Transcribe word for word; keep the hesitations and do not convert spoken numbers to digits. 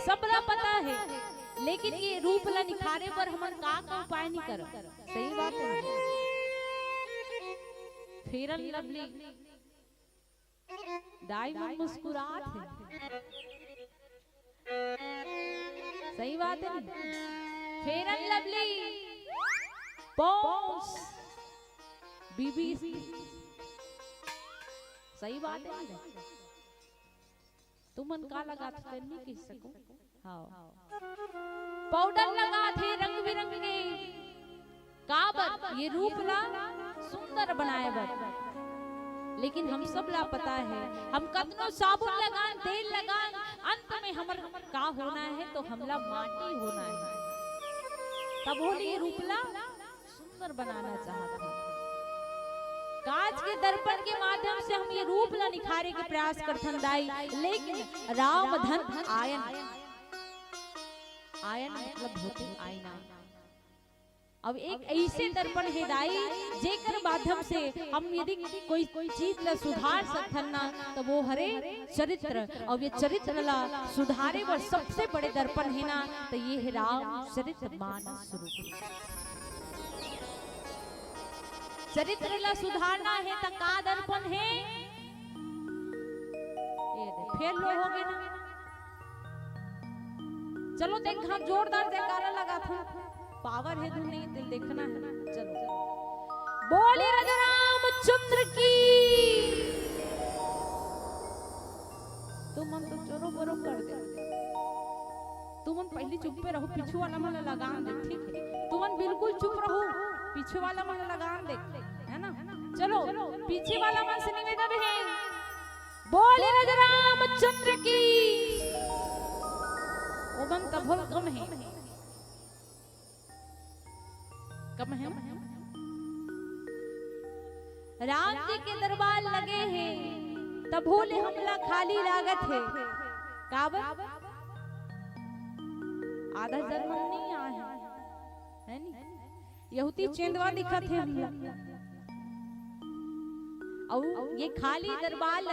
सबला पता हे, लेकिन ये रूप ला निखारे बर हमन का का उपाय नहीं करब? सही बात हे। फेयर एंड लवली, दाई मन मुस्कुरात हे। सही बात हे नी? फेयर एंड लवली, पॉन्ड्स, बीबी, सही बात हे नी? तुमन का लगात हो, तेन नहीं कह सकूं। हाँ, पाउडर लगात हे रंग बिरंगे, काबर? ये रूप ला सुंदर बनाए बर। लेकिन हम सब ला पता हे, हम कतनो साबुन लगान, तेल लगान, अंत में हमर का होना हे? तो हमला माटी होना हे। तब होली ये रूप ला सुंदर बनाना चाहत हन। कांच के दर्पण के माध्यम से हम ये रूप ला निखारे के प्रयास करथन दाई, लेकिन राम धन आयन, आयन मतलब होथे आईना। अब एक ऐसे दर्पण हे दाई, जेकर माध्यम से हम यदि कोई चीज ला सुधार सकथन ना, तो वो हरे चरित्र। और ये चरित्र ला सुधारे बर सबसे बड़े दर्पण हे ना, तो ये हे राम चरित मानस रूप। चरित्र ला सुधारना हे त का दर्पण हे? ये दे, फेर लो हो गे ना। चलो देख, हम जोरदार जयकारा लगाथन। पावर हे धुन नहीं, दिल देखना हे। चलो, बोले राजा रामचंद्र की। तुमन तो चोरो बोरो कर दे। तुमन पहली चुप्पे रहो, पीछू वाला मन ला लगान दे, ठीक हे? तुमन बिल्कुल चुप रहो, पीछू वाला मन ला लगान दे, है ना? चलो, पीछे वाला मन से निवेदन हे, बोले राजा रामचंद्र की। ओ मन तभो कम हे, कम हे ना? राम जी के दरबार लगे हे, तभो ले हमला खाली लागत हे। काबर? आधा जन्म नहीं आए हे, है नी? यहूदी चेंदवा दिखत हे हमला। अउ ये खाली दरबार